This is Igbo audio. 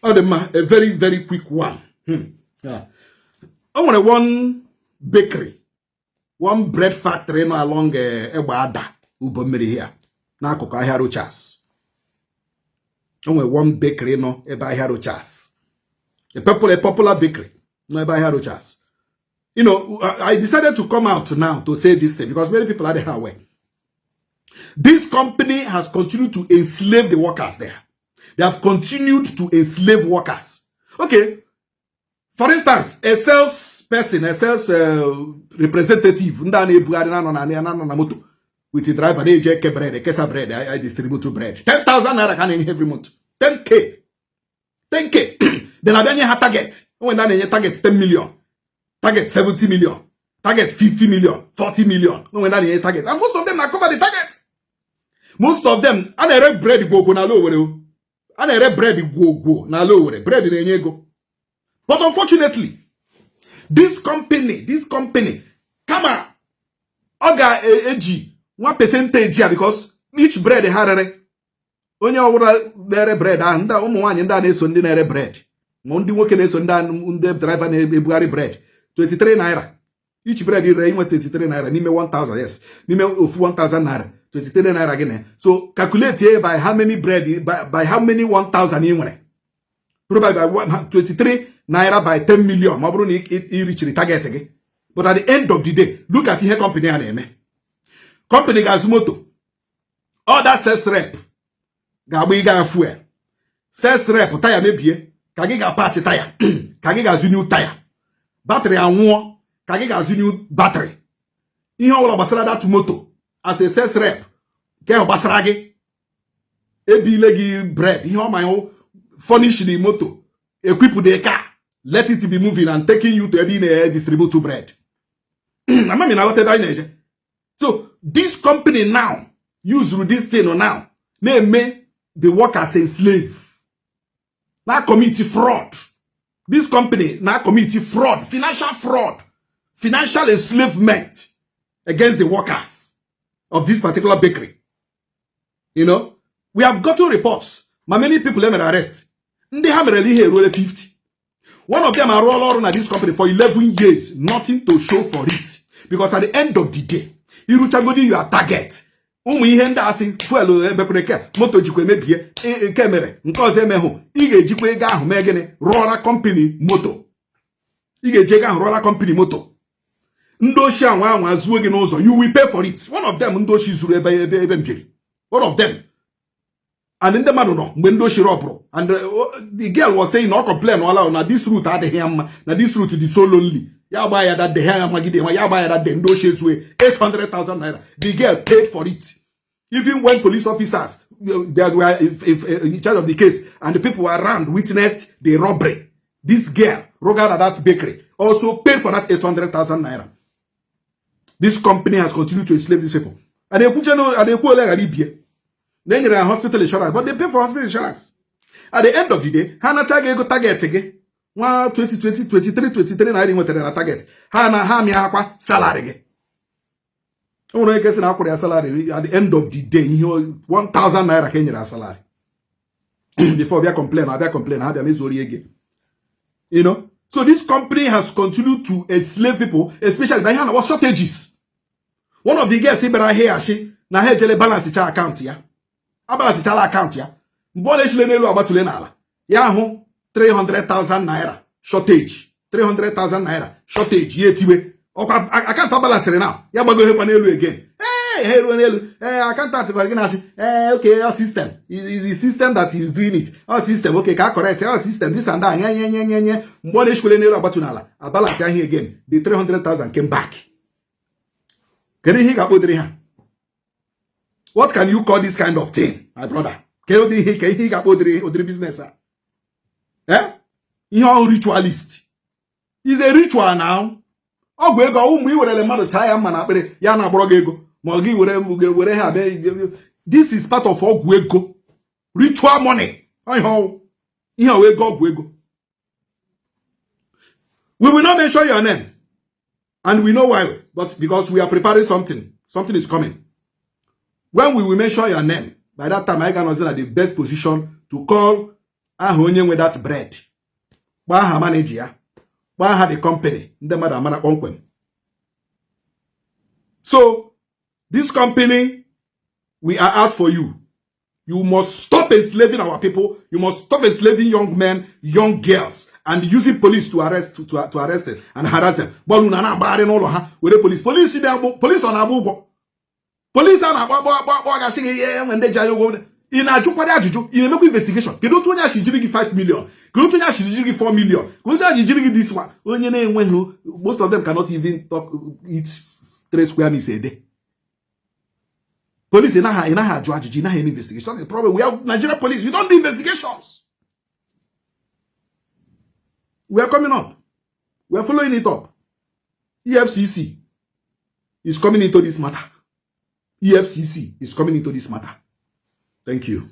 Ọ dị mma, a very very quick one. Yeah. O nwere one bakery, one bread factory nọ along Egbeada Ubomiri here, n'akụkụ ahịa Rochas. O nwere one bakery nọ ebe ahịa Rochas, a popular bakery nọ ebe ahịa Rochas. I decided to come out now to say this thing because many people are aware. This company has continued to enslave the workers there. They have continued to enslave workers. Okay, for instance, a salesperson, a sales representative, ndị a na-ebugharị na-anọ na na-anọ na moto with the driver na-eji eke bread, ekesa bread, I distribute bread. 10,000 naira ka a na-enye every month. 10K. 10K. Then abịa nye ha target. O nwere ndị a na-enye target 10 million, target 70 million, target 50 million, 40 million. O nwere ndị a na-enye target. And most of them na cover the target. Most of them, a na-ere bread gwogwo n'ala Owerri o. A na-ere bread gwogwo n'ala Owerri. Bread na-enye ego. But unfortunately, this company, kama ọ ga-eji nwa percentage ya, because each bread ha rere, onye ọbụla na-ere bread ahụ, ndị ụmụ nwaanyị ndị a na-eso ndị na-ere bread, ma ndị nwoke na-eso ndị ndị driver na-ebugharị bread, 23 naira each bread rere, inwe 23 naira n'ime 1000, yes, n'ime ofu 1000 naira, 23 naira gị na. So calculate here by how many bread, by how many 1000 ị nwere, probably by 23 naira by 10 million, ma ọ bụrụ na ị richiri target gị. But at the end of the day, look at ihe company a na-eme. Company ga-azụ moto, other sales rep ga-agba ịga fuel, sales rep taya mebie ka gị ga-apatch taya, ka gị ga-azụ new taya, battery anwụọ ka gị ga-azụ new battery. Ihe ọbụla gbasara that moto as a sales rep nke ahụ gbasara gị. Ebile gị bread, ihe ọma ya, furnish the moto, equip the car, let it be moving and taking you to ebe ị na-distribute bread. Amami na aghọta ebe anyị na-eje. So this company now use this thing now na-eme the workers enslave, na commit fraud. This company na commit fraud, financial fraud, financial enslavement against the workers of this particular bakery. We have gotten reports ma many people emere arrest, ndị ha merela ihe eruole 50. One of them arụọla ọrụ na this company for 11 years, nothing to show for it, because at the end of the day, iruchagodi your target, ụmụ ihe ndị asị fuel ebekwere ke moto jikwa emebie, nke mere nke ọzọ emehụ, ị ga-ejikwa ego ahụ mee gịnị? Rụọra company moto. Ị ga-eji ego ahụ rụọra company moto. Ndị oshi anwa anwa zuo gị n'ụzọ, you will pay for it. One of them, ndị oshi zuru ebe m biri, one of them, and ndị mmadụ nọ mgbe ndị oshi rọpụrụ, and the girl was saying na ọ complain ọla na this route adịghị ya mma, na this route dị so lonely. Ya gbaa ya that day, ha ya magide ya, ya gbaa ya that day, ndị oshi ezue 800,000 naira. The girl paid for it. Even when police officers they were in charge of the case and the people were around witnessed the robbery, this girl rụgara at that bakery also paid for that 800,000 naira. This company has continued to enslave these people. And ekwu ole ghara ibie na enyere ha hospital insurance, but they pay for hospital insurance. At the end of the day, ha anacha gị ego target gị, nwa 2020 23 23 naira ị nwetara na target ha, na ha amịa akwa salary gị. O nwere onye kesị na akwụrụ ya salary, at the end of the day, ihe 1000 naira ka e nyere ya salary before bịa complain, abịa complain, ha bịa mezuoro ego. So this company has continued to enslave people, especially by ihe a na shortages. One of the girls bịara ahịa achị na ha ejele balance cha akaụntụ ya, abalancechala akaụntụ ya, mgbe ọ na-echile n'elu agbatule n'ala, ya hụ 300,000 naira shortage, 300,000 naira shortage. Ya etiwe ọkwa akaụntụ abalancịrị na ya gbagoghekwa n'elu again. Ee, ha eruo n'elu. Ee, accountant gwara gị na-asị, ee, okay, your system is the system that is doing it, all system, okay, ka correct all system, this and that, nye nye nye nye nye. Mgbe ọ na-echikwele n'elu agbatu n'ala, abalance ahụ again, the 300,000 came back. Kedu ihe ị ga-akpọ ụdịrị ha? What can you call this kind of thing, my brother? Kedu ụdị ihe ka ihe ị ga-akpọ ụdịrị business a? Eh, ihe ọhụrụ, ritualist, is a ritual now. Ọgwụ ego, ụmụ iwerele mmadụ chaa ya mma na akpịrị, ya na-agbọrọ gị ego, ma ọ gị were were ha bịa. This is part of ọgwụ ego, ritual money. Ihe ọwụ, ihe ọwụ ego, ọgwụ ego. We will not mention your name and we know why, but because we are preparing something, something is coming when we will mention your name. By that time, I can at the best position to call. Aha onye nwe that bread, kpọọ aha manager ya, kpọọ aha the company, ndị mmadụ amara kpọmkwem. So this company, we are out for you. You must stop enslaving our people. You must stop enslaving young men, young girls, and using police to arrest them and harass them. Bọọlụ na na-agbagharị n'ụlọ ha were police. Police bịa gbụ police, ọ na-agba ụgwọ. Police a na-agba agba agba agba gasị gị ihe enwe ndị ji anya ụgwọ. Ị na-ajụkwado ajụjụ? Ị na-emekwa investigation? Kedu otu onye a si jiri gị 5 million? Kedu otu onye a si jiri gị 4 million? Kedu otu onye a si jiri gị this one? Onye na-enweghị, most of them cannot even talk, eat three square meals a day. Police, ị naghị ajụ ajụjụ, ị naghị eme investigation. That's the problem. We have Nigeria police. You don't do investigations. We are coming up. We are following it up. EFCC is coming into this matter. EFCC is coming into this matter. Thank you.